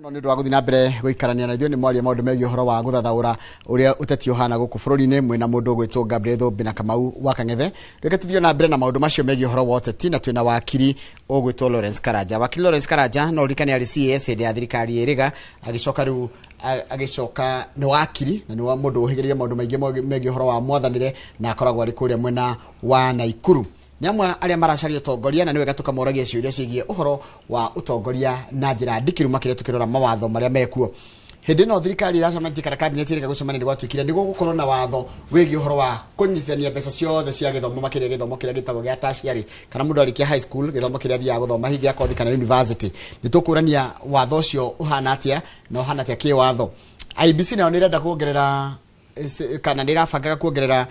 Mũno nĩ ũndũ wa gũthiĩ na mbere gũikarania na ithuĩ. Nĩ mwaria maũndũ megiĩ ũhoro wa gũthathaũra ũrĩa ũteti ũhana gũkũ bũrũri-inĩ, mwĩna mũndũ ũgwĩtwo Gabriel Thũmbĩ na Kamau wa Kang'ethe. Reke tũthiĩ na mbere na maũndũ macio megiĩ ũhoro wa ũteti, na twĩna wakiri ũgwĩtwo Lawrence Karanja. Wakiri Lawrence Karanja, no ũririkane arĩ CAS hĩndĩ ya thirikari ĩrĩga, agĩcoka rĩu agĩcoka nĩ wakiri na nĩ wa mũndũ ũhĩgĩrĩire maũndũ maingĩ megiĩ ũhoro wa mwathanĩre, na akoragwo arĩ kũrĩa mwena wa Naikuru. Nĩ amwe arĩa maracaria ũtongoria, na nĩ wega tũkamoragia ciũria ciĩgiĩ ũhoro wa ũtongoria na njĩra ndikĩru makĩria tũkĩrora mawatho marĩa mekuo. Hĩndĩ ĩno thirikari ĩracemanĩtie kana cabinet ĩrĩka gũcemania, nĩ gwatuĩkire nĩ gũgũkorwo na watho wĩgiĩ ũhoro wa kũnyitithania mbeca ciothe cia gĩthomo, makĩria gĩthomo kĩrĩa gĩtagwo gĩa tertiary, kana mũndũ arĩkia high school, gĩthomo kĩrĩa athiaga gũthoma hihi gĩa kothi kana university. Nĩ tũkũrania watho ũcio ũhana atĩa na ũhana atĩa kĩwatho. IEBC nayo nĩ ĩrenda kuongerera kana nĩ ĩrabangaga kuongerera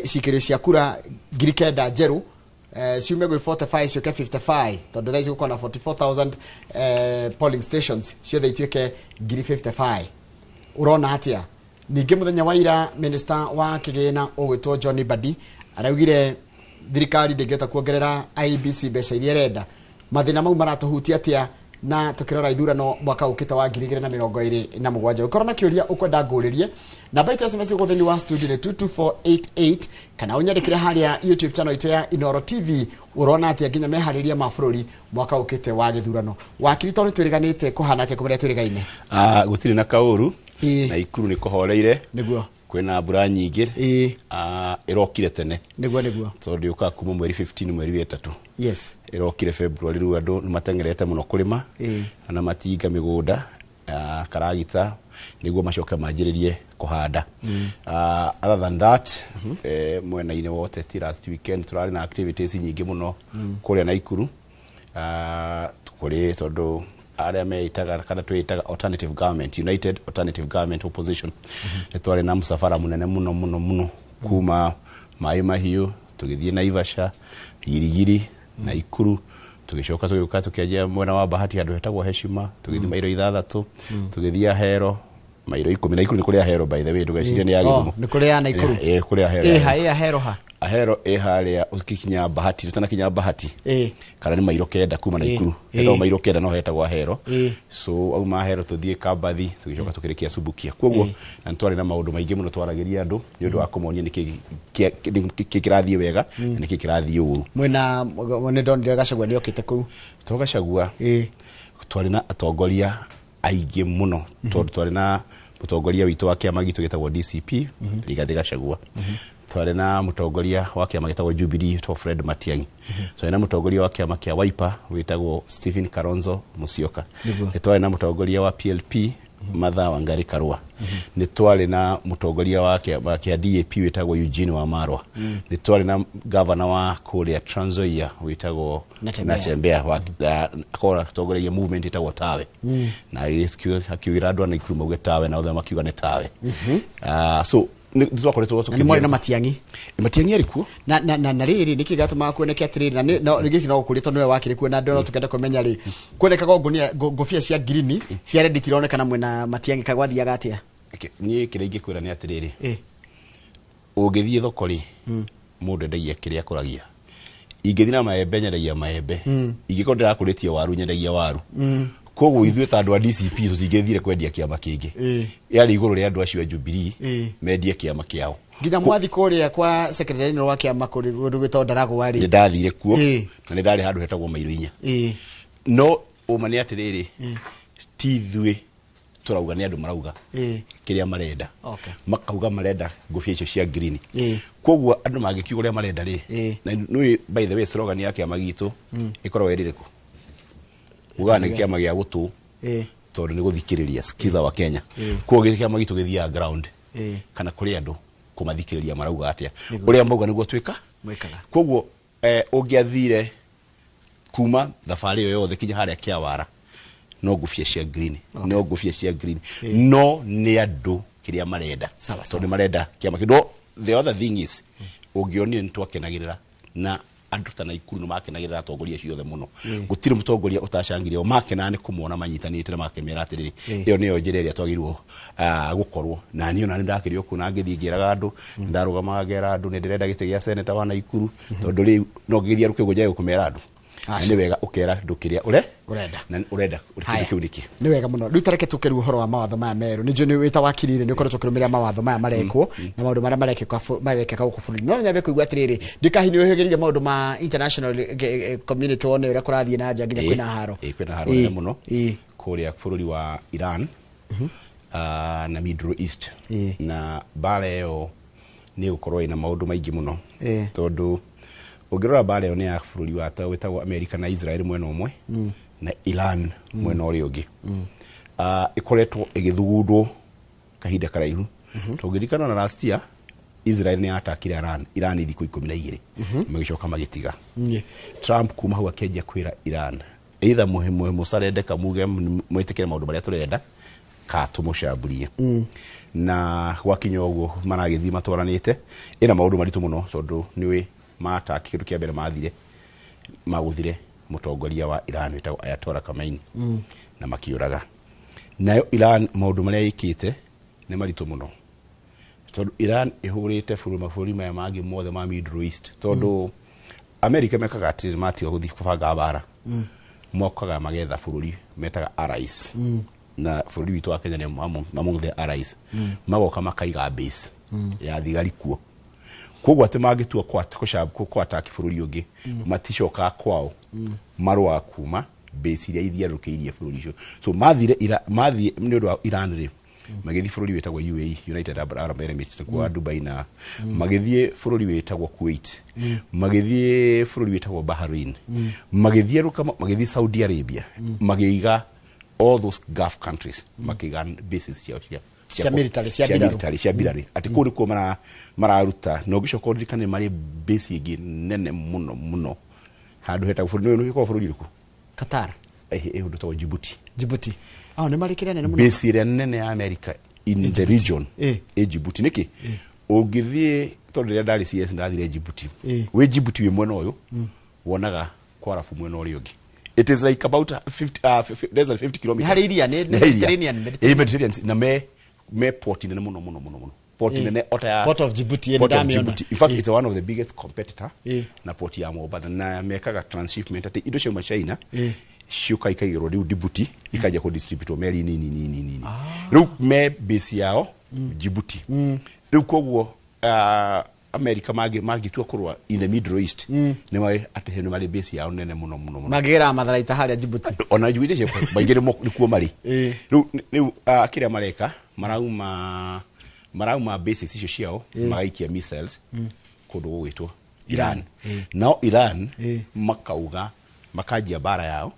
cikĩrio cia kura 9,000 njerũ, ciume gwĩ 45 ciũke 55, tondũ thaa ici gũkorwo na 44,000 polling stations, ciothe ituĩke 55,000. Ũrona atĩa? Ningĩ mũthenya wa ira, minister wa kĩgĩna ũgwĩtwo John Mbadi araugire thirikari ndĩngĩhota kuongerera IEBC mbeca iria ĩrenda. Mathĩna mau maratũhutia atĩa na tukirora ithurano mwaka ũkĩte wa 2027? Ũkorwo na kĩũria ũkwenda ngũrĩrie, namba itũ ya SMS gũkũ thĩinĩ wa studio nĩ 22488, kana ũnyandĩkĩre harĩa YouTube channel itũ ya Inoro TV. Ũrona atĩa nginya meharĩria ma bũrũri mwaka ũkĩte wa gĩthurano? Wakiri, tondũ twĩrĩganĩte, kũhana atĩa kũmĩrĩa twĩrĩgaine? Ah, gũtirĩ na kaũru. Na Ikuru nĩ kũhoreire. Kwĩna mbura nyingĩ. Ah, ĩrokire tene. Nĩguo nĩguo. Tondũ yũkaga kuma mweri 15 mweri wa ĩtatũ. Ĩrokire February. Rĩu andũ nĩ mateng'erete mũno kũrĩma na matinga mĩgũnda, ah, karagita, nĩguo macoke manjĩrĩrie kũhanda. Ah, other than that, mwena-inĩ wa ũteti, last weekend tũrarĩ na activities nyingĩ mũno kũrĩa Naikuru. Ah, kũrĩ tondũ arĩa meitaga kana twĩtaga alternative government, united alternative government opposition, nĩ twarĩ na mũcabara mũnene mũno mũno mũno kuma Maĩ Mahiũ, tũgĩthiĩ Naivasha, Girigiri, Naikuru, tũgĩcoka tũgĩũka tũkĩanjia mwena wa Bahati handũ hetagwo Heshima, tũgĩthiĩ mairo 6, tũgĩthiĩ Ahero mairo 10. Naikuru nĩ kũrĩ Ahero, by the way, ndũgecirie nĩ ya Oh, Gĩthumo. Nĩ kũrĩ ya Naikuru? Eh, kũrĩ Ahero. Ĩha ĩ Ahero ha? Ahero ĩ harĩa ũgĩkinya Bahati, ũtanakinya Bahati, kana nĩ mairo 9 kuma Naikuru. Hetagwo mairo 9, no hetagwo Ahero. So auma Ahero tũthiĩ Kambathi, tũgĩcoka tũkĩrĩkia Subukia. Koguo na nĩ twarĩ na maũndũ maingĩ mũno twaragĩria andũ nĩ ũndũ wa kũmonia nĩkĩ kĩrathiĩ wega na nĩkĩ kĩrathiĩ ũru. Mwena nĩ ndonire Gachagua nĩ okĩte kũu. To Gachagua. Twarĩ na atongoria aingĩ mũno, tondũ twarĩ na mũtongoria witũ wa kĩama gitũ gĩtagwo DCP, Rigathĩ Gachagua, twarĩ na mũtongoria wa kĩama gĩtagwo Jubilee wĩtagwo Fred Matiang'i, twarĩ na mũtongoria wa kĩama kĩa Wiper wĩtagwo Stephen Kalonzo Musyoka, nĩ twarĩ na mũtongoria wa PLP Martha Wangari Karua, nĩ twarĩ na mũtongoria wa kĩama kĩa DAP wĩtagwo Eugene Wamalwa, nĩ twarĩ na gavana wa kũrĩa Trans Nzoia wĩtagwo Natembeya. Natembeya, akorwo atongoragia movement ĩtagwo Tawe, na akiugĩra andũ a Naikuru mauge Tawe, na othe makiuga nĩ Tawe. Ah, so nĩ twakoretwo Na nĩ mwarĩ na Matiang'i? Matiang'i arĩ kuo. Na rĩrĩ, nĩkĩ gatũmaga kuoneke atĩrĩrĩ, na no gĩkĩ no gũkũria tondũ nĩwe wakĩrĩ kuo na andũ no tũkenda kũmenya rĩ, kuonekaga ngũbia cia ngirini, cia red itironekana mwena Matiang'i, kagwathiaga atĩa? Niĩ kĩrĩa ingĩkwĩra nĩ atĩrĩrĩ, ũngĩthiĩ thoko rĩ, mũndũ endagia kĩrĩa akũragia. Ingĩthiĩ na maembe, nyendagia maembe. Ingĩkorwo ndĩrakũrĩtie waru, nyendagia waru. Koguo ithuĩ ta andũ a DCP tũtingĩthire kwendia kĩama kĩngĩ. Yarĩ igũrũ rĩa andũ acio a Jubilee mendie kĩama kĩao. Nginya mwathi kũrĩa kwa secretary general wa kĩama kũrĩ kũndũ gwĩtagwo Ndaragwa Nĩ rĩ? Ndathire kuo na nĩ ndarĩ handũ hetagwo mairo 4. No ũma nĩ atĩrĩrĩ, ti ithuĩ tũrauga, nĩ andũ marauga kĩrĩa marenda. Makauga marenda ngũbia icio cia green. Koguo andũ mangĩkiuga ũrĩa marenda rĩ, na nĩ by the way, slogan ya kĩama gitũ ĩkoragwo ĩrĩ ĩrĩkũ? Ugaga nĩ kĩama gĩa gũtũ, tondũ nĩ gũthikĩrĩria, skiza wa Kenya. Koguo kĩama gitũ gĩthiaga ground kana kũrĩ andũ kũmathikĩrĩria marauga atĩa. Ũrĩa mauga nĩguo twĩka. Mwĩkaga. Koguo ũngĩathire kuma thabarĩ ĩyo yothe kinya harĩa Kĩawara, no ngũbia cia green, no ngũbia cia green, no nĩ andũ kĩrĩa marenda. Sawa, sawa. Tondũ nĩ marenda kĩama kĩu. No the other thing is, ũngĩonire nĩ twakenagĩrĩra na andũ ta Naikuru nĩ makenagĩrĩra atongoria acio othe mũno. Gũtirĩ mũtongoria ũtacangire. O makenaga nĩ kũmona manyitanĩte na makemera atĩrĩrĩ, ĩyo nĩyo njĩra ĩrĩa twagĩrĩirwo, ah, gũkorwo. Na niĩ ona nĩ ndakĩrĩ o kuo na ngĩthiĩ ngĩraga andũ, ndarũgamaga ngera andũ nĩ ndĩrenda gĩtĩ gĩa seneta wa Naikuru, tondũ rĩu no ngĩgĩthiĩ Rũkĩgũ njage kũmera andũ. Na nĩ wega ũkera andũ kĩrĩa ũre Ũrenda. Na ũrenda kĩndũ Haya. kĩu nĩkĩ. Nĩ wega mũno. Rĩu tareke tũkeru ũhoro wa mawatho maya merũ. Nĩ njũĩ nĩ wĩta wakiri rĩ, nĩ ũkoretwo ũkĩrũmĩrĩra mawatho maya marekwo na maũndũ marĩa marekĩka marekĩka gũkũ bũrũri. No nyambe kũigua atĩrĩrĩ, ndikahi nĩ ũhĩgĩrĩire maũndũ ma international community wone ũrĩa kũrathiĩ na nja nginya kwĩna haro. Ĩĩ, kwĩna haro nene mũno Ĩĩ. kũrĩa bũrũri wa Iran na Middle East. Na mbara ĩyo nĩ ĩgũkorwo ĩna maũndũ maingĩ mũno, tondũ ũngĩrora mbara ĩyo nĩ ya bũrũri wa wĩtagwo America na Israel mwena ũmwe na Iran mwena ũrĩa ũngĩ. Ĩkoretwo ĩgĩthugundwo kahinda karaihu. Tũngĩririkana na last year Israel nĩ yatakire Iran thikũ 12, magĩcoka magĩtiga. Trump kuma hau akĩanjia kwĩra Iran either mũcarendeka muge mwĩtĩkĩre maũndũ marĩa tũrenda ka tũmũcamburie. Na gwakinya ũguo maragĩthiĩ matwaranĩte, ĩna maũndũ maritũ mũno tondũ nĩũĩ mataki kĩndũ kĩa mbere mathire magũthire mũtongoria wa Iran wĩtagwo Ayatollah Khamenei na makĩũraga. Nayo Iran maũndũ marĩa ĩkĩte nĩ maritũ mũno tondũ Iran ĩhũrĩte bũrũri mabũrũri maya mangĩ mothe ma Middle East, tondũ America mekaga atĩrĩrĩ, matiga gũthiĩ kũbanga mbara mokaga magetha bũrũri metaga allies, na bũrũri witũ wa Kenya nĩ among the allies, magoka makaiga base ya thigari kuo. Koguo atĩ mangĩtua kwataki bũrũri ũngĩ, maticokaga kwao, marũaga kuma base iria ithiũrũrũkĩirie bũrũri ũcio. So mathire mathiĩ nĩ ũndũ wa Iran rĩ, magĩthiĩ bũrũri wĩtagwo UAE, United Arab Emirates, kwa Dubai, na magĩthiĩ bũrũri wĩtagwo Kuwait, magĩthiĩ bũrũri wĩtagwo Bahrain, magĩthiĩ rũka magĩthiĩ Saudi Arabia, magĩiga all those Gulf countries, makĩiga bases ciao cia Cia military, cia cia mbirarũ. Military, cia mbirarũ, atĩ kũu nĩkuo mararuta. Na ũngĩcoka ũririkane marĩ base ĩngĩ nene mũno mũno handũ hetagwo bũrũri nĩ ũkorwo bũrũri ũrĩkũ? Qatar. Ĩhĩ, ũndũ wĩtagwo Djibouti. Djibouti. Ah, nĩ marĩ kĩrĩa nene mũno. Base ĩrĩa nene ya America in the region ĩ Djibouti. Nĩkĩ ũngĩthiĩ, tondũ rĩrĩa ndarĩ CS ndathire Djibouti, wĩ Djibouti wĩ mwena ũyũ wonaga kwarabu mwena ũrĩa ũngĩ. It is like about 50, less than 50 kilometers. Nĩ harĩ iria, nĩ Nĩ harĩ iria. Mediterranean, Ĩ, Mediterranean Sea. Na me port nene mũno mũno mũno mũno, port nene ota ya Port of Djibouti, Port of nĩndamĩona. Djibouti. In fact, it's one of the biggest competitor na port ya Mombasa, na mekaga transshipment atĩ indo ciauma China ciũka ikaigĩrwo rĩu Djibouti, ikanjia kũ distribute meri nini nini nini. Rĩu me base yao Djibouti rĩu. Koguo America mangĩtua kũrũa in the Middle East, nĩ marĩ atĩ nĩ marĩ base yao nene mũno mũno mũno. Mangĩgera matharaita harĩa Djibouti. Ona Djibouti cio maingĩ nĩkuo marĩ. Rĩu kĩrĩa mareka, marauma bases icio ciao, magaikia missiles kũndũ gũgwĩtwo Iran. Nao Iran makauga makanjia mbara yao,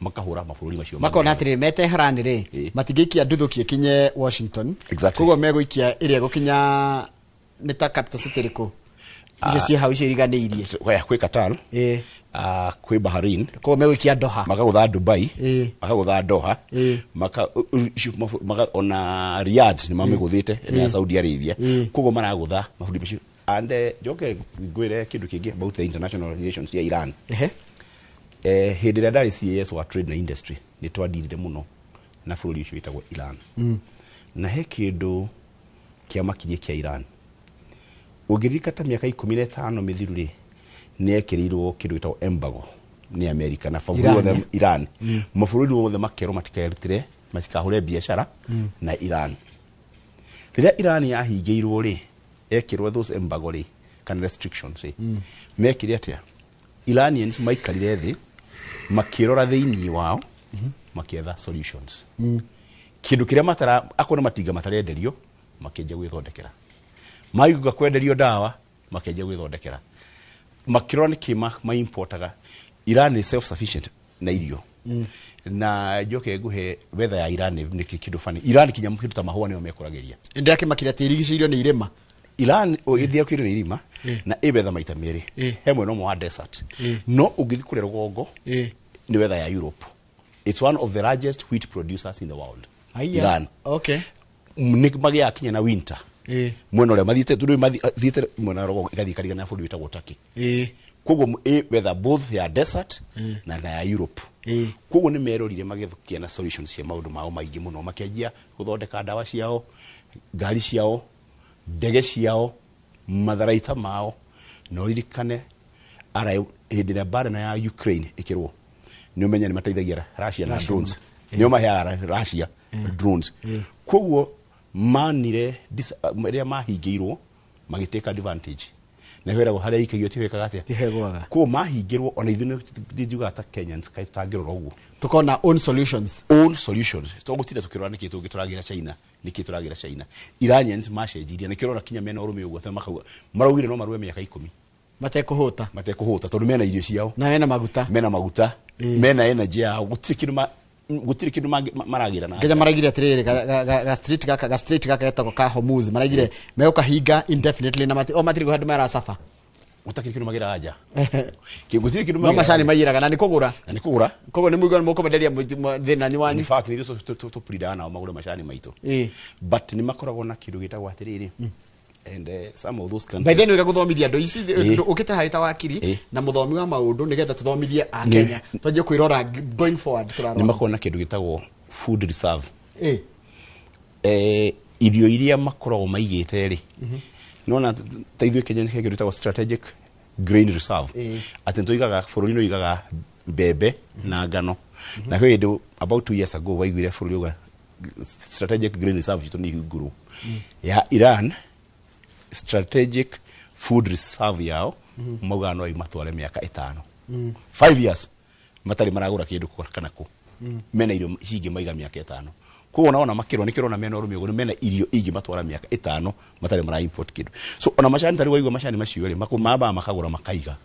makahũra mabũrũri macio. Makona atĩrĩrĩ, me Tehran rĩ, matingĩikia nduthũki ĩkinye Washington. Koguo megũikia ĩrĩa ĩgũkinya nĩ ta capital city ĩrĩkũ icio ciĩ hau, icio iriganĩirie? Oya, kwĩ Qatar, kwĩ Bahrain. Koguo megũikia Doha. Makagũtha Dubai, makagũtha Doha, maka icio ona Riyadh nĩ mamĩgũthĩte nĩ ya Saudi Arabia. Koguo maragũtha mabũrũri macio. And njoke ngwĩre kĩndũ kĩngĩ about the international relations ya Iran. Hĩndĩ ĩrĩa ndarĩ CAS wa trade na industry, nĩ twandirire mũno na bũrũri ũcio wĩtagwo Iran, na he kĩndũ kĩamakirie kĩa Iran. Ũngĩririka ta mĩaka 15 mĩthiru rĩ, nĩ ekĩrĩirwo kĩndũ gĩtagwo embargo nĩ America na bũrũri Iran, wothe eh? Iran, mabũrũri mothe makerwo matikerutĩre, matikahũre biacara na Iran. Rĩrĩa Iran yahingĩirwo rĩ, ekĩrwo those embargo rĩ, kana restrictions rĩ, mekire atĩa? Iranians maikarire thĩ, makĩrora thĩinĩ wao, makĩetha solutions. Kĩndũ kĩrĩa matara akorwo nĩ matinga matarenderio, makĩanjia gwĩthondekera. Maigua kwenderio ndawa, makĩanjia gwĩthondekera. Makĩrora nĩkĩ maimportaga. Iran is self sufficient na irio. Na njoke nguhe weather ya Iran nĩ kĩndũ funny. Iran kinya kĩndũ ta mahũa nĩo mekũragĩria. Ndĩrakĩmakire atĩ irigicĩirio nĩ irĩma. Iran ĩthiũrũrũkĩirio nĩ irima na ĩ weather maita merĩ. He mwena ũmwe wa desert, no ũngĩthiĩ kũrĩa rũgongo nĩ weather ya Europe. It's one of the largest wheat producers in the world. Aya. Iran nĩ magĩaga kinya na winter mwena ũrĩa mathiĩte, tondũ mathiĩte mwena wa rũgongo ĩgathiĩ ĩkarigana na bũrũri wĩtagwo Turkey. Koguo ĩ weather both ya desert na ya Europe. Koguo nĩ merorire magĩthũkia na solutions cia maũndũ mao maingĩ mũno, makĩanjia gũthondeka ndawa ciao, ngari ciao, ndege ciao, matharaita mao. Na ũririkane Hĩndĩ ĩrĩa mbara ĩno ya Ukraine ĩkĩrwo, nĩ ũmenya nĩ mateithagia Russia na drones, nĩo maheaga Russia drones. Koguo manire rĩrĩa mahingĩirwo magĩtake advantage, na kwĩragwo harĩa ikagio tiwĩkaga atĩa? Tihegwaga. Koguo mahingĩrwo, ona ithuĩ nĩ njugaga ta Kenyans kaĩ tũtangĩrora ũguo. Tukona own solutions. Own solutions, to gũtinda tũkĩrora nĩkĩ tũngĩ tũragĩra China, nĩkĩ tũragĩra China. Iranians macenjirie, nĩkĩo ũrona kinya mena ũrũme ũguo, atĩ makauga, maraugire no marũe mĩaka 10 matekũhũta. Matekũhũta, tondũ mena irio ciao. Na mena maguta. Mena maguta, mena energy yao, gũtirĩ kĩndũ gũtirĩ kĩndũ maragĩra na nginya maraigire atiriri ga street gaka, ga street gaka getagwo ka Hormuz, maraigire megũkahinga indefinitely na mati o matirĩ handũ maracaba. Gũtakĩrĩ kĩndũ magĩraga nja. Gũtirĩ kĩndũ no magĩraga macani nja. Maiyĩraga na nĩ kũgũra. Na nĩ kũgũra. Koguo nĩ mũigua nĩ mũkũmenderia thĩna nĩ wanyu. In fact, nĩ ithuĩ tũprindaga nao magũre macani maitũ. But nĩ makoragwo na kĩndũ gĩtagwo atĩrĩrĩ, and some of those by countries then wega gũthomithia andũ ici ũkĩte harĩ ta wakiri na mũthomi wa maũndũ nĩgetha tũthomithie a Kenya twanjie kwĩrora going forward nĩ tũrarora. makoragwo na kĩndũ gĩtagwo food reserve. Irio iria makoragwo maigĩte rĩ, nona ta ithuĩ Kenya nĩ kĩndũ gĩtagwo strategic grain reserve, atĩ nĩtũigaga, bũrũri nĩ ũigaga mbembe na ngano, na kwĩ hĩndĩ about 2 years ago waiguire bũrũri uga strategic grain reserve citũ nĩ ihingũrwo. Ya Iran, strategic food reserve yao maugaga no imatware mĩaka 5, 5 years, matarĩ maragũra kĩndũ kana kũ mena irio cingĩmaiga mĩaka 5. Koguo ona makĩrwo nĩkĩo ũrona mena ũrũme ũguo, nĩ mena irio ingĩmatwara mĩaka 5 matarĩ mara import kĩndũ. So ona macani, tarĩu waigua macani macio rĩ, mambaga makagũra makaiga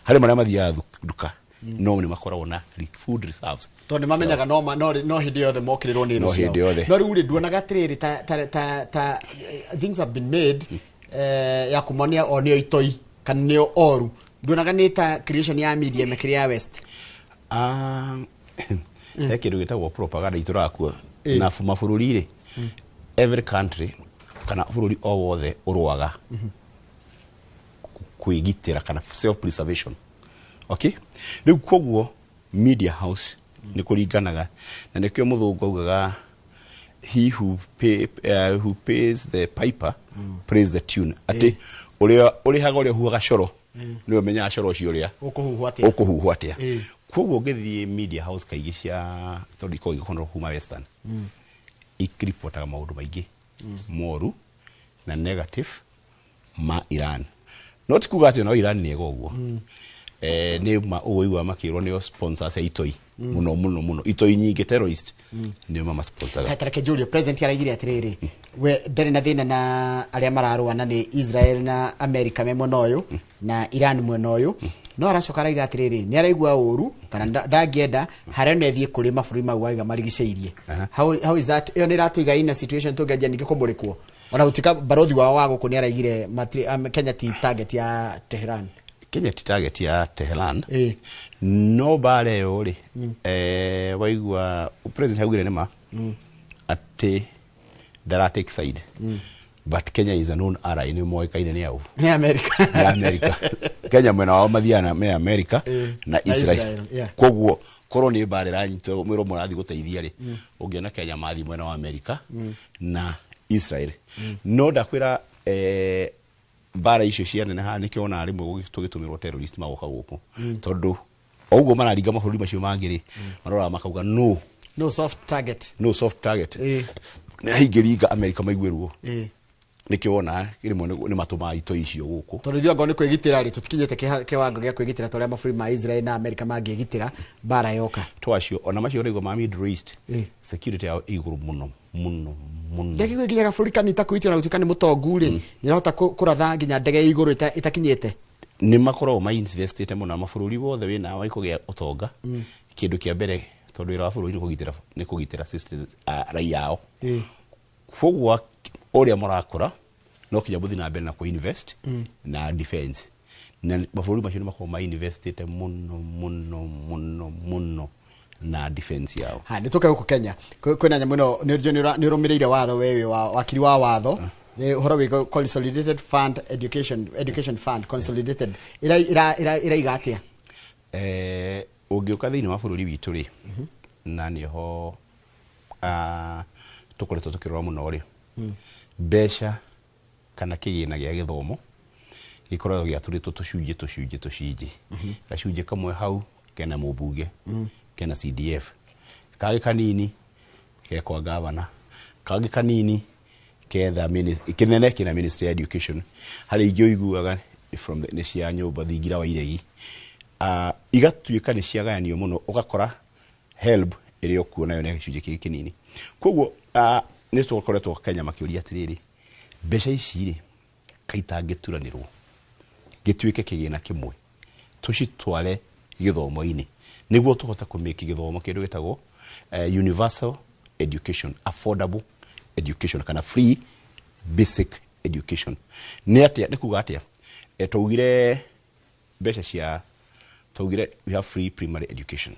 harĩ marĩa mathiaga nduka, no nĩ makoragwo na food reserves. Tondũ nĩ mamenyaga no hĩndĩ yothe mokĩrĩrwo nĩ No thũ ciao. hĩndĩ yothe. No rĩu rĩ, nduonaga atĩrĩrĩ ta things have been made ya kumonia o nĩo itoi kana nĩo oru, nduonaga nĩ ta creation ya media mĩkĩrĩ ya West? Ah, he kĩndũ gĩtagwo propaganda itũraga kuo na mabũrũri rĩ, every country kana bũrũri o wothe ũrũaga kwĩgitĩra kana self preservation, okay? Rĩu koguo media house nĩ kũringanaga na nĩkĩo mũthũngũ augaga, "He who pays the piper plays the tune," atĩ ũrĩa ũrĩhaga ũrĩa ũhuhaga coro nĩwe ũmenyaga coro ũcio ũrĩa ũkũhuhwo atĩa. Ũkũhuhwo atĩa. Koguo ũngĩthiĩ media house kaingĩ cia, tondũ ikoragwo igĩkonwo kuma Western, ikiripotaga maũndũ maingĩ moru na negative ma Iran. No ti kuga atĩ no Iran nĩ ega ũguo. Nĩ ma ũguo igua makĩrwo nĩo sponsors ya itoi mũno mũno mũno, itoi nyingĩ, terrorist nĩo mamasponsaga. Tareke njũrie, president araigire atĩrĩrĩ, we ndarĩ na thĩna na arĩa mararũa, na nĩ Israel na America me mwena ũyũ na Iran mwena ũyũ, no aracoka araiga atĩrĩrĩ, nĩ araigua ũru kana ndangĩenda harĩa no ĩthiĩ kũrĩ mabũrũri mau aiga marigicĩirie. How is that? Ĩyo nĩ ĩratũiga in a situation tũngĩanjia ningĩ kũmũrĩkwo, ona gũtuĩka barothi wao wa gũkũ nĩ araigire Kenya ti target ya Tehran. Kenya ti target ya Tehran. No mbara ĩyo rĩ, waigua president augire nĩ ma atĩ ndara take side, but Kenya is a known ally, nĩ moĩkaine nĩ au. Nĩ America. Nĩ America. Kenya mwena wao mathiaga na me America na Na Israel. Israel, yeah. Koguo korwo nĩ mbara ĩranyitwo mwĩrwo mũrathiĩ gũteithia rĩ, ũngĩona Kenya mathiĩ mwena wa America na Israel. No ndakwĩra, mbara icio cianeneha nĩkĩo wonaga rĩmwe tũgĩtũmĩrwo terrorist magoka gũkũ, tondũ o ũguo mararinga mabũrũri macio mangĩ rĩ, maroraga makauga no no soft target. No soft target. Nĩ aingĩringa America maigue ruo. Nĩkĩo wonaga rĩmwe nĩ matũmaga itoi icio gũkũ. Tondũ ithuĩ angorwo nĩ kwĩgitĩra rĩ, tũtikinyĩte kĩwango gĩa kwĩgitĩra ta ũrĩa mabũrũri ma Israel na America mangĩgitĩra mbara yoka. Twacio ona macio ũraigua ma Middle East, security yao ĩ igũrũ mũno mũno mũno. Ndege nginya gabũrũri kanini ta Kuwait, ona gũtuĩka nĩ mũtongu rĩ, nĩ arahota kũratha nginya ndege ĩ igũrũ ĩtakinyĩte. Nĩ makoragwo mainvestĩte mũno na mabũrũri wothe wĩna wa kũgĩa ũtonga, kĩndũ kĩa mbere, tondũ wĩra wa bũrũri nĩ kũgitĩra citizens, raia ao. Koguo ũrĩa mũrakũra no kinya mũthiĩ na mbere na kũ-invest na defense, na mabũrũri macio nĩ makoragwo mainvestĩte mũno mũno mũno mũno na defense yao. Ha nĩ tũke gũkũ Kenya. Kwĩna nyamũ ĩno nĩ ũrũmĩrĩire watho we wĩ wa wakiri wa watho, nĩ ũhoro wĩ Consolidated Fund Education Fund Consolidated ĩraiga atĩa? Ũngĩũka thĩinĩ wa bũrũri witũ rĩ, na nĩho tũkoretwo tũkĩrora mũno rĩ, mbeca kana kĩgĩna gĩa gĩthomo Gĩkoragwo gĩatũrĩtwo tũcunjĩ tũcunjĩ tũcunjĩ. Gacunjĩ kamwe hau kena mũmbunge, kena CDF, kangĩ kanini ke kwa gavana, kangĩ kanini ketha kĩnene kĩna Ministry ya Education, harĩ ingĩ ũiguaga from nĩ cia nyũmba thingira wa iregi. Igatuĩka nĩ ciagayanio mũno, ũgakora HELB ĩrĩ o kuo nayo nĩ gĩcunjĩ kĩngĩ kĩnini. Koguo nĩ tũkoretwo Kenya makĩũria atĩrĩrĩ, mbeca ici rĩ kaitangĩturanĩrwo gĩtuĩke kĩgĩna kĩmwe tũcitware gĩthomo-inĩ nĩguo tũhote kũmĩki gĩthomo kĩndũ gĩtagwo universal education, affordable education kana free basic education. Nĩ atĩa? Nĩ kuga atĩa? Twaugire mbeca cia, twaugire we have free primary education,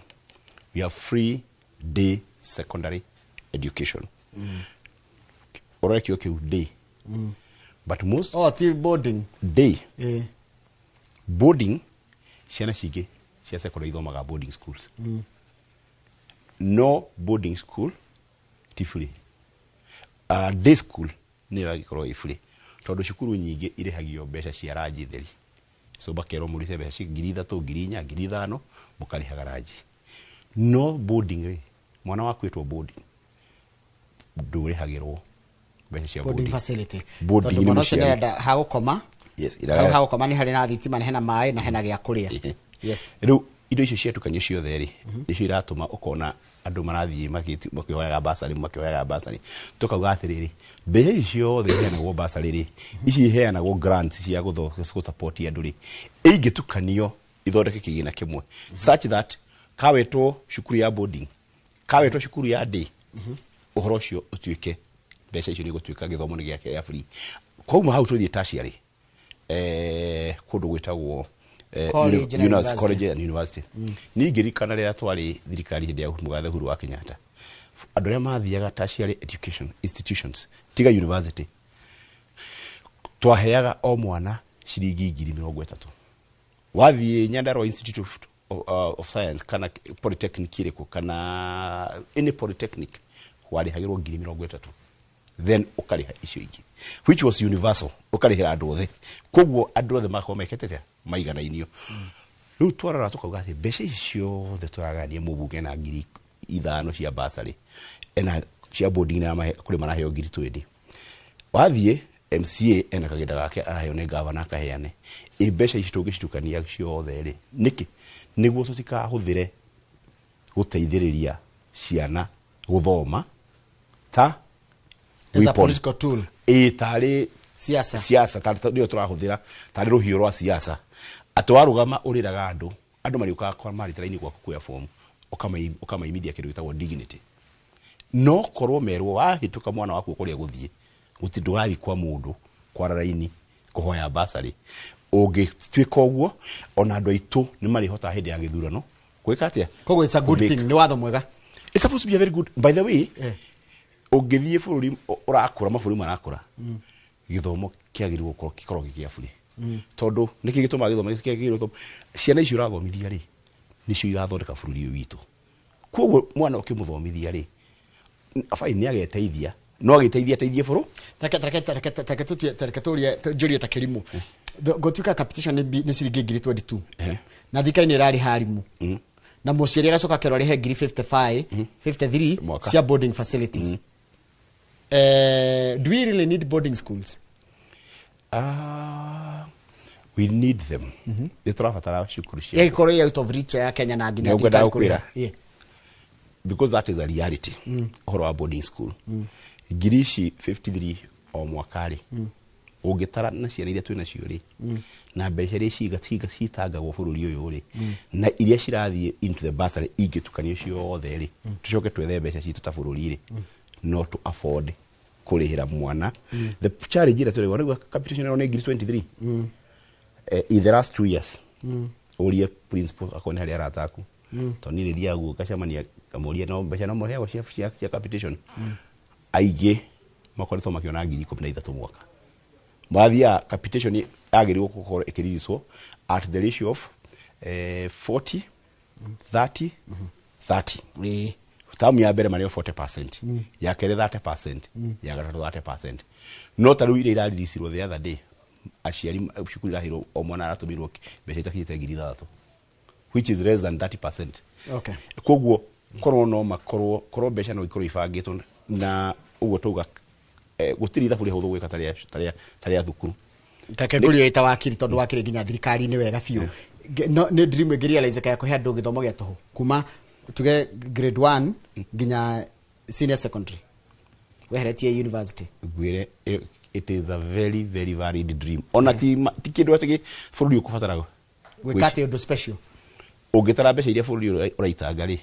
we have free day secondary education. Ũrore kĩo kĩu day, but most Oh, ti boarding. Day. Boarding, ciana cingĩ cia secondary ithomaga boarding schools. No boarding school ti free. Day school nĩyo yagĩkorwo ĩ free tondũ cukuru nyingĩ irĩhagio mbeca cia ranji theri, so makerwo mũrute mbeca cia 3,000, 4,000, 5,000, mũkarĩhaga ranji. No boarding rĩ, mwana waku ĩtwo boarding, ndũrĩhagĩrwo mbeca cia boarding facility. Boarding tondũ nĩ mwana ũcio mũciari. nĩarenda hagũkoma. Yes, hau hagũkoma nĩ harĩ na thitima, na hena maĩ, na hena gĩa kũrĩa. Yes. Rĩu indo icio ciatukanio ciothe rĩ, nĩcio iratũma ũkona andũ marathiĩ makĩhoyaga basarĩ, makĩhoyaga basarĩ. Tũkauga atĩrĩrĩ, mbeca ici ciothe iheanagwo basarĩ rĩ, ici iheanagwo grants cia gũsupport andũ rĩ, ingĩtukanio ithondeke kĩgĩna kĩmwe such that kawetwo cukuru ya boarding, kawetwo cukuru ya day, ũhoro ũcio ũtuĩke mbeca icio nĩ igũtuĩka gĩthomo nĩ gĩake ya free. Kwauma hau tũthiĩ tertiary, kũndũ gwĩtagwo college na university. College and university. Niĩ ngĩririkana rĩrĩa twarĩ thirikari hĩndĩ ya mũgathe Uhuru wa Kenyatta, andũ arĩa mathiaga tertiary education institutions tiga university, twaheaga o mwana ciringi 30,000. Wathiĩ Nyandarua Institute of Science kana polytechnic ĩrĩkũ kana any polytechnic, warĩhagĩrwo 30,000, then ũkarĩha icio ingĩ, which was universal, ũkarĩhĩra andũ othe. Koguo andũ othe magakorwo mekĩte atĩa? Maiganainio. Rĩu twarora tũkauga atĩ mbeca ici ciothe tũragania mũmbunge na 5,000 cia basarĩ, ena cia boarding na kũrĩ maraheo 20,000, wathiĩ MCA ena kagĩnda gake araheo nĩ gavana akaheane. Ĩ mbeca ici tũngĩcitukania ciothe rĩ, nĩkĩ? Nĩguo tũtikahũthĩre gũteithĩrĩria ciana gũthoma ta as a weapon. Political tool. Ĩ tarĩ siasa. Siasa tarĩ nĩyo tũrahũthĩra tarĩ rũhiũ rwa siasa, atĩ warũgama ũrĩraga andũ, andũ marĩũkaga kwa marĩte raini gwaku kuoya fomu, ũkamaimithia kĩndũ gĩtagwo dignity. No korwo merwo wahĩtũka mwana waku kũrĩa gũthiĩ gũti, ndũgathiĩ kwa mũndũ kwara raini kũhoya basarĩ. Ũngĩtuĩka ũguo, ona andũ aitũ nĩ marĩhotaga hĩndĩ ya gĩthurano gwĩka atĩa? Koguo it's a good thing, nĩ watho mwega. It's supposed to be a very good, by the way. Ũngĩthiĩ bũrũri ũrakũra, mabũrũri marakũra, gĩthomo kĩagĩrĩirwo gũkorwo gĩkorwo gĩ gĩa bure. Tondũ nĩkĩ gĩtũmaga gĩthomo kĩagĩrĩirwo gũkorwo? Ciana icio ũrathomithia rĩ, nĩcio igathondeka bũrũri ũyũ witũ. Koguo mwana ũkĩmũthomithia rĩ, abai nĩ ageteithia, no agĩteithia ateithie bũrũ. Reke tũrie njũrie ta kĩrimũ. Gũtuĩka capitation nĩ ciringi 22,000 na thirikari nĩ ĩrarĩha arimũ, na mũciari agacoka akerwo arĩhe 55,000, 53 Mwaka. cia boarding facilities. Do we really need boarding schools? Ah, we need them. Nĩ tũrabatara cukuru cia ĩgĩkorwo ĩ out of reach ya Kenya na nginya Nĩ ngwendaga thirikari kũrĩha. gũkwĩra. Because that is a reality. Ũhoro wa boarding school, ngiri ici 53 o mwaka rĩ, ũngĩtara na ciana iria twĩ nacio rĩ, na mbeca iria ciga citangagwo bũrũri ũyũ rĩ, na iria cirathiĩ into the bursary, ingĩtukanio ciothe rĩ, tũcoke twethe mbeca citũ ta bũrũri rĩ, no to afford kũrĩhĩra mwana. The challenge ĩrĩa tũrĩ rĩu, capitation ĩno nĩ 23,000 in the last 2 years. Ũrie principal akorwo nĩ harĩ arata aku, tondũ niĩ nĩthiaga guo ngacemania ngamũria no mbeca no mũheagwo cia capitation. Aingĩ makoretwo makĩona 13,000 mwaka. Mathiaga capitation yagĩrĩirwo gũkorwo ĩkĩriricwo at the ratio of 40 30 30. Tamu ya mbere marĩo 40%, ya kerĩ 30%, ya gatatũ 30%. No ta rĩu iria iraririsirwo the other day Aciari cukuru iraheirwo, o mwana aratũmĩrwo mbeca itakinyĩte 6,000, which is less than 30%. Koguo korwo no makorwo, korwo mbeca no ikorwo ibangĩtwo na ũguo tauga, gũtirĩ ithabu rĩhũthũ gwĩka ta rĩa thukuru. Reke ngũrie ĩta wakiri, tondũ wakiri nginya thirikari-inĩ wega biũ. No nĩ dream ĩngĩ ya kũhe andũ gĩthomo gĩa tũhũ kuma tuge grade 1 nginya senior secondary, weheretie university? Ngwĩre, it is a very very valid dream. Ona ti kĩndũ atĩ bũrũri ũkũbatara gwĩka atĩ ũndũ special. Ũngĩtara mbeca iria bũrũri ũyũ ũraitanga rĩ,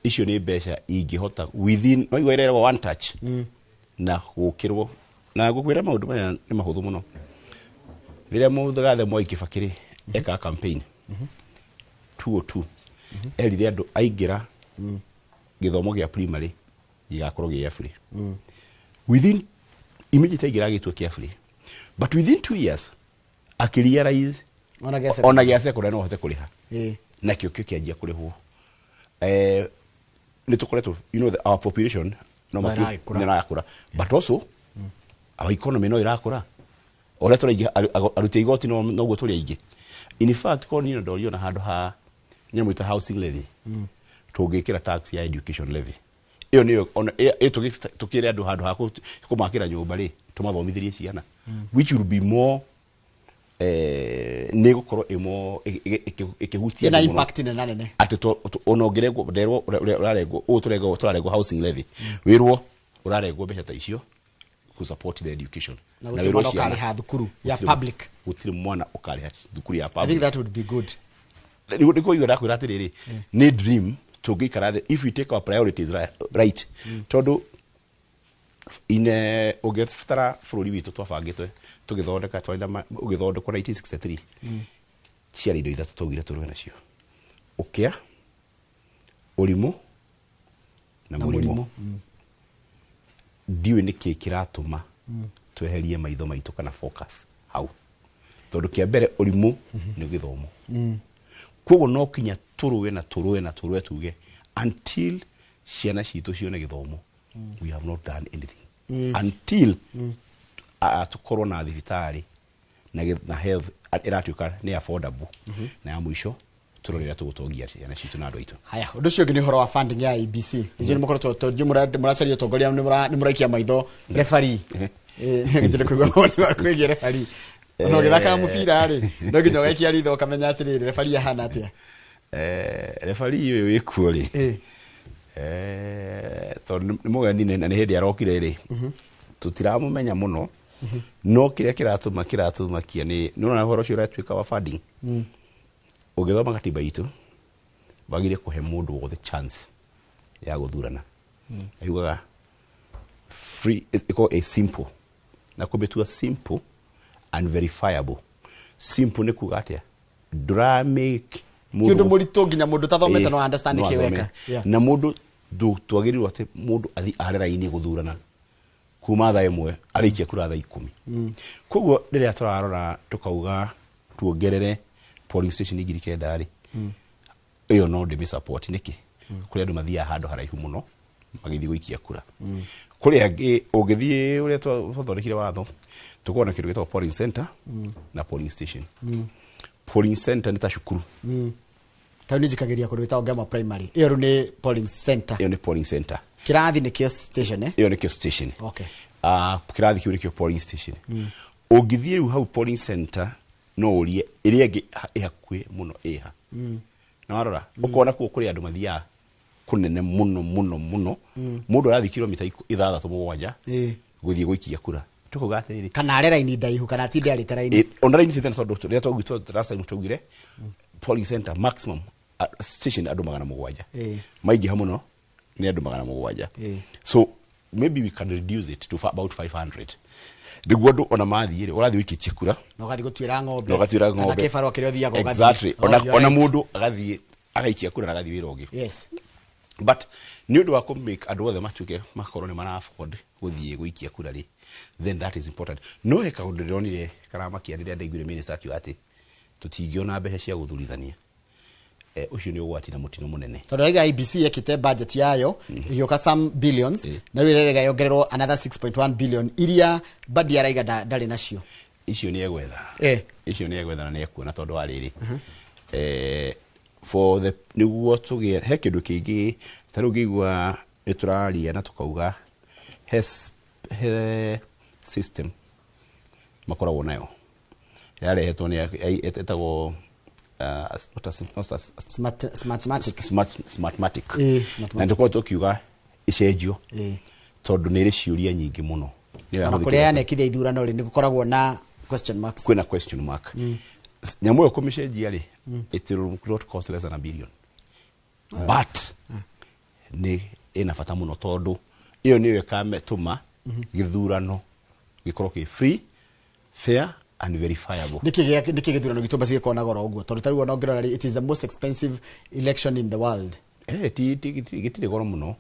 icio nĩ mbeca ingĩhota within no igua ĩreragwo one touch na gũkĩrwo na ngũkwĩra maũndũ maya nĩ mahũthũ mũno. Rĩrĩa mũgathe Mwai Kibaki rĩ ekaga campaign 202, erire andũ aingĩra gĩthomo gĩa primary gĩgakorwo gĩ free. Within immediately aingĩra gĩtua kĩa free, but within 2 years akĩrealize ona gĩa ona gĩa secondary no ũhote kũrĩha. Nakĩo kĩo kĩanjia kũrĩhwo. Nĩ tũkoretwo, our population no No ĩrakũra. nĩ ĩrakũra, but also our economy no ĩrakũra. O ũrĩa tũraingĩ aruti a igoti noguo tũrĩ aingĩ. In fact, korwo niĩ ndorio na handũ ha nyamũ ita housing levy, tũngĩkĩra tax ya education levy. Ĩyo nĩyo ona ĩ tũkĩre andũ handũ ha kũmakĩra nyũmba rĩ, tũmathomithĩrie ciana, which will be more, nĩ gũkorwo ĩmo ĩkĩhutia ĩna andũ mũno. Impact nene nene. Atĩ ona ũngĩrengwo, nderwo ũrarengwo ũũ, tũrarengwo housing levy, wĩrwo ũrarengwo mbeca ta icio ku support the education. Na gũtirĩ wĩrwo mwana ciana- ũkarĩha thukuru ya public. Gũtirĩ mwana ũkarĩha thukuru ya I public. think that would be good. Nĩguo igua ndakwĩra atĩrĩrĩ, nĩ dream tũngĩikara thĩ if we take our priorities right, tondũ ine ũngĩbatara bũrũri witũ twabangĩtwe tũgĩthondeka twarĩ na ũgĩthondekwo 1963, ciarĩ indo ithatũ twaugire tũrũe nacio: ũkĩa, ũrimũ na Na mũrimũ. Mũrimũ. Ndiũĩ nĩkĩ kĩratũma tweherie maitho maitũ kana focus hau, tondũ kĩa mbere ũrimũ nĩ gĩthomo. Koguo no kinya tũrũe na tũrũe na tũrũe, tuge until ciana citũ cione gĩthomo, we have not done anything. Until tũkorwo na thibitarĩ na health ĩratuĩka nĩ affordable, na ya mũico tũrore ũrĩa tũgũtongia ciana citũ na andũ aitũ. Haya, ũndũ ũcio ũngĩ nĩ ũhoro wa funding ya IEBC. Icio nĩ mũkoretwo tondũ mũracaria ũtongoria, nĩ mũraikia maitho referee. Nĩ kũigua mawoni maku wĩgiĩ referee. Ona ũgĩthakaga mũbira rĩ, no nginya ũgaikia ritho ũkamenya atĩrĩrĩ, referee ahana atĩa? Referee ũyũ wĩkuo rĩ, tondũ nĩ mũgeni na nĩ hĩndĩ arokire rĩ, tũtiramũmenya mũno, no kĩrĩa kĩratũma kĩratũmakia nĩ nĩũrona ũhoro ũcio ũratuĩka wa funding. Ũngĩthoma katiba itũ, wagĩrĩire kũhe mũndũ wothe chance ya gũthurana. Yugaga free, ĩkorwo ĩ simple, na kũmĩtua simple and verifiable. Simple nĩ kuga atĩa? Ndũramake Ti ũndũ mũritũ nginya mũndũ ũtathomete no understand no nĩkĩ athome. weka. Na mũndũ twagĩrĩirwo atĩ mũndũ athi are raini gũthurana kuma thaa 1, arĩkia kura thaa 10. Koguo rĩrĩa tũrarora tũkauga tuongerere polling station 9,000 rĩ, ĩyo no ndĩmĩ support. Nĩkĩ? Kũrĩ andũ mathiaga handũ haraihu mũno magĩthiĩ gũikia kura. Kũrĩ angĩ ũngĩthiĩ ũrĩa twathondekire watho, tũkorwo na kĩndũ gĩtagwo polling center na polling station. Polling center nĩ ta cukuru. Ta rĩu nĩ njikagĩria kũndũ gwĩtagwo Ngema Primary, ĩyo rĩu nĩ polling center? Ĩyo nĩ polling center. Kĩrathi nĩkĩo station, eh? Ĩyo nĩkĩo station. Kĩrathi kĩu nĩkĩo polling station. Ũngĩthiĩ rĩu hau polling center, no ũrie ĩrĩa ĩngĩ ĩ hakuhĩ mũno ĩha, na warora ũkona kuo kũrĩ andũ mathiaga kũnene mũno mũno mũno. Mũndũ arathiĩ kilomita 6, 7 gũthiĩ gũikia kura. Tũkauga atĩrĩrĩ, kana are raini ndaihu kana atinde arĩte raini. Ona raini cithana, tondũ rĩrĩa twaugire last time, twaugire polling center maximum, station andũ 700. Maingĩha mũno nĩ andũ 700. So maybe we can reduce it to about 500, nĩguo andũ ona mathiĩ rĩ, ũrathiĩ ũikĩtie kura na ũgathiĩ gũtuĩra ng'ombe na ũgatuĩra kana ng'ombe kĩbarũa kĩrĩa ũthiaga ũgathiĩ. Exactly. Oh, Ona, you're ona right. mũndũ agathiĩ agaikia kura na agathiĩ wĩra ũngĩ. But nĩ ũndũ wa kũ make andũ othe matuĩke makorwo nĩ mara afford gũthiĩ gũikia kura rĩ, then that is important. No he kaũndũ ndĩronire karamakia rĩrĩa ndaiguire minister akiuga atĩ tũtingĩona mbeca cia gũthurithania. Ũcio nĩ ũgwati na mũtino mũnene. Tondũ raiga IEBC yekĩte budget yayo ĩgĩũka some billions, na rĩu ĩrerega yongererwo another 6.1 billion iria Mbadi araiga ndarĩ nacio. Icio nĩ egwetha. Icio nĩ egwetha na nĩ ekuona tondũ wa rĩrĩ, for the nĩguo tũgĩe he kĩndũ kĩngĩ ta rĩu ngĩigua nĩ tũraria na tũkauga he system makoragwo nayo yarehetwo nĩ ĩtagwo Smartmatic. Smartmatic. Smartmatic. Na tũkorwo tũkiuga icenjio tondũ nĩ ĩrĩ ciũria nyingĩ mũno. Nĩyo Ona yahũthĩkire. Kũrĩa yanekithia ithurano rĩ, nĩ gũkoragwo na question marks. Kwĩna question mark. Nyamũ ĩyo kũmĩcenjia rĩ, it will not cost less than a billion, but nĩ ĩna bata mũno tondũ ĩyo nĩyo ĩkametũma gĩthurano gĩkorwo kĩ free, fair and verifiable. Nĩkĩ gĩthurano gitũ basi gĩkorwo na goro ũguo? Tondũ tarĩu ona ũngĩrora rĩ, it is the most expensive election in the world. Ti gĩtirĩ goro mũno.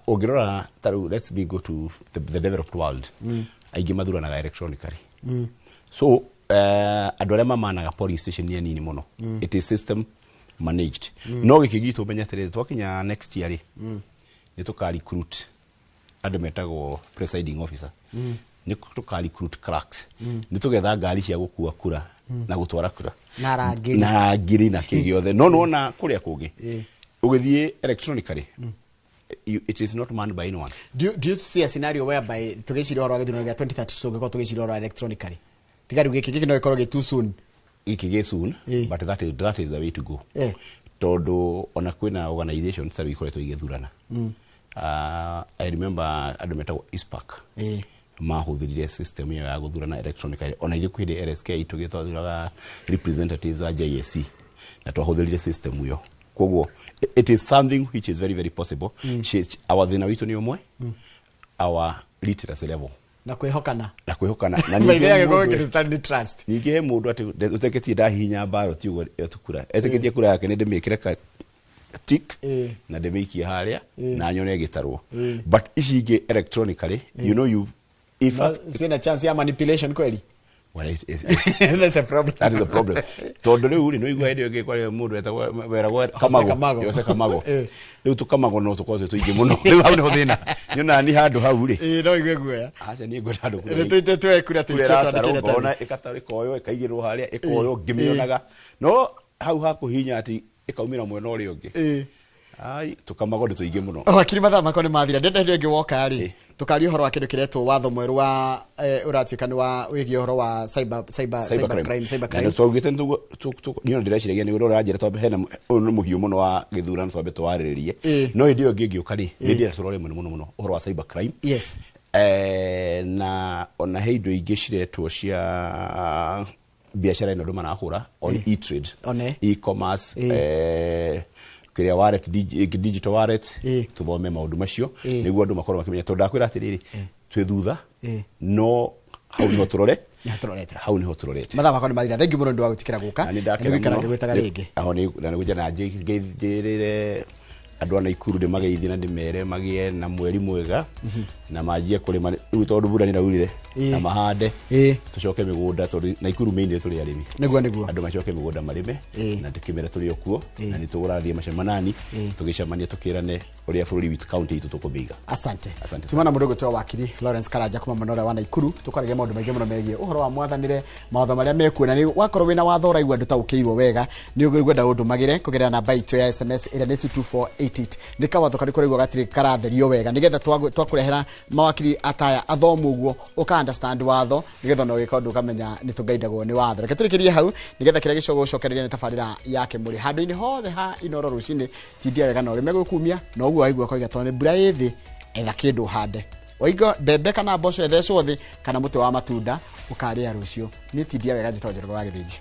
Ũngĩrora ta rĩu, let's be go to the developed world, aingĩ mathuranaga electronically, so andũ arĩa mamanaga polling station nĩ anini mũno. It is system managed. No gĩkĩ gitũ, ũmenye atĩrĩrĩ, twakinya next year rĩ, nĩ tũka recruit andũ metagwo presiding officer, nĩ tũka recruit clerks, nĩ tũgetha ngari cia gũkua kura na gũtwara kura Na arangĩri. Na arangĩri na kĩ gĩothe. No nĩwona kũrĩa kũngĩ ũgĩthiĩ electronically, it is not manned by anyone. Do you see a scenario whereby tũgĩciria ũhoro wa gĩthurano gĩa 2032 tũngĩkorwo tũgĩciria ũhoro wa electronically? Tiga rĩu gĩkĩ no gĩkorwo gĩ too soon. Gĩkĩ gĩ soon, but that is the way to go, tondũ ona kwĩna organizations ta rĩu ikoretwo igĩthurana. I remember andũ metagwo ICPAK mahũthĩrire system ĩyo ya gũthurana electronically. Ona ithuĩ kwĩ hĩndĩ LSK tũgĩtwathuraga representatives a JSC na twahũthĩrire system ĩyo. Koguo it is something which is very, very possible. Our thĩna witũ nĩ ũmwe, our literacy level Na kwĩhokana. Na kwĩhokana na Maithe ningĩ agĩkorwo mũndũ- gĩtũtari nĩ trust. Ningĩ he mũndũ atĩ ũtetĩkĩtie ndahihinya ballot ũguo ĩtukura, etĩkĩtie kura yake nĩ ndĩmĩkĩre ka tick na ndĩmĩikie harĩa na nyone ĩgĩtarwo. But ici ingĩ electronically, you know, you in No, fact ciĩna chance ya manipulation kweli. Well, it, That's a problem. That is the problem, tondũ rĩu rĩ, nĩũigua hĩndĩ ĩyo ĩngĩ kwarĩ mũndũ etagwo weragwo Jose Kamago. Jose Kamago. Rĩu tũkamago no tũkorwo twĩ tũingĩ mũno. Rĩu hau nĩho thĩna, nĩonaga ni handũ hau rĩ. Ĩĩ, no igue guoya. Aca, niĩ ngwenda handũ Nĩ tũite tuoe kura kura tũikie ĩratarwo twandĩke ngona iratathi. ĩgatarwo, ĩkoywo, ĩkaigĩrĩrwo harĩa, ĩkoywo ngĩmĩonaga, no hau hakũhinya atĩ ĩkaumĩra mwena ũrĩa ũngĩ. Ai, tũkamago nĩ tũingĩ mũno. Wakiri, mathaa makwa nĩ mathira. Ndenda hĩndĩ ĩngĩ woka rĩ, tũkaria ũhoro wa kĩndũ kĩretwo watho mwerũ wa ũratuĩka nĩ wa wĩgiĩ ũhoro wa cyber crime, cyber Na crime. nĩ twaugĩte niĩ ona ndĩreciragia nĩ ũrĩa ũranjĩra twambe hena ũyũ nĩ mũhiũ mũno wa gĩthurano twambe twarĩrĩrie. No hĩndĩ ĩyo ĩngĩ ngĩũka rĩ, nĩ ndĩrenda tũrore mũno mũno mũno ũhoro wa cyber crime. Na ona he indo ingĩ ciretwo cia biacara ĩno andũ marahũra on e-trade, One. e-commerce, kĩrĩa wallet, digital wallet. Tũthome maũndũ macio nĩguo andũ makorwo makĩmenya, tondũ ndakwĩra atĩrĩrĩ, twĩ thutha, no hau nĩho tũrore. Nĩho tũrorete. Hau nĩho tũrorete. Mathaa makwa nĩ mathira. Thank you mũno nĩ ũndũ wa gwĩtĩkĩra gũka. Na nĩ Na ndakena nĩ gũikara mũno. ngĩgwĩtaga rĩngĩ. Aho nĩ na nĩgũnja na njĩrĩre andũ a Naikuru ndĩmageithie na ndĩmere magĩe na mweri mwega na manjie kũrĩma rĩu tondũ mbura nĩ ĩraurire na mahande, tũcoke mĩgũnda tondũ Naikuru mainly tũrĩ arĩmi. Nĩguo. Andũ macoke mĩgũnda marĩme na ndĩkĩmere tũrĩ o kuo na nĩ tũrathiĩ macemanani tũgĩcemania tũkĩrane ũrĩa bũrũri witũ, kaunti itũ tũkũmĩiga. Asante. Asante. Tuma na mũndũ ũgwĩtwo wakiri Lawrence Karanja kuma mwena ũrĩa wa Naikuru. Tũkwaragia maũndũ maingĩ mũno megiĩ ũhoro wa mwathanĩre, mawatho marĩa mekuo, na nĩ wakorwo wĩna watho ũraigua ndũtaũkĩirwo wega, nĩ ũkwenda ũndũmagĩre kũgerera namba itũ ya SMS ĩrĩa nĩ 22488. Nĩ kawatho karĩkũ ũraigua gatirĩ karatherio wega, nĩgetha twakũrehera mawakiri ataya athomu ũguo ũka understand watho, nĩgetha ona ũgĩka ũndũ ũkamenya nĩ tũgaindagwo nĩ watho. Reke tũrĩkĩrie hau, nĩgetha kĩrĩa gĩcoka gũcokereria nĩ tabarĩra yake mũrĩ handũ-inĩ hothe ha Inoro rũcinĩ. Tindia wega na ũrĩme gwĩkumia na ũguo waigua koiga, tondũ nĩ mbura ĩ thĩ, etha kĩndũ ũhande, waigua mbembe kana mboco ethecwo thĩ kana mũtĩ wa matunda ũkarĩa rũciũ. Niĩ tindia wega, njĩtagwo Njoroge wa Gĩthĩnji.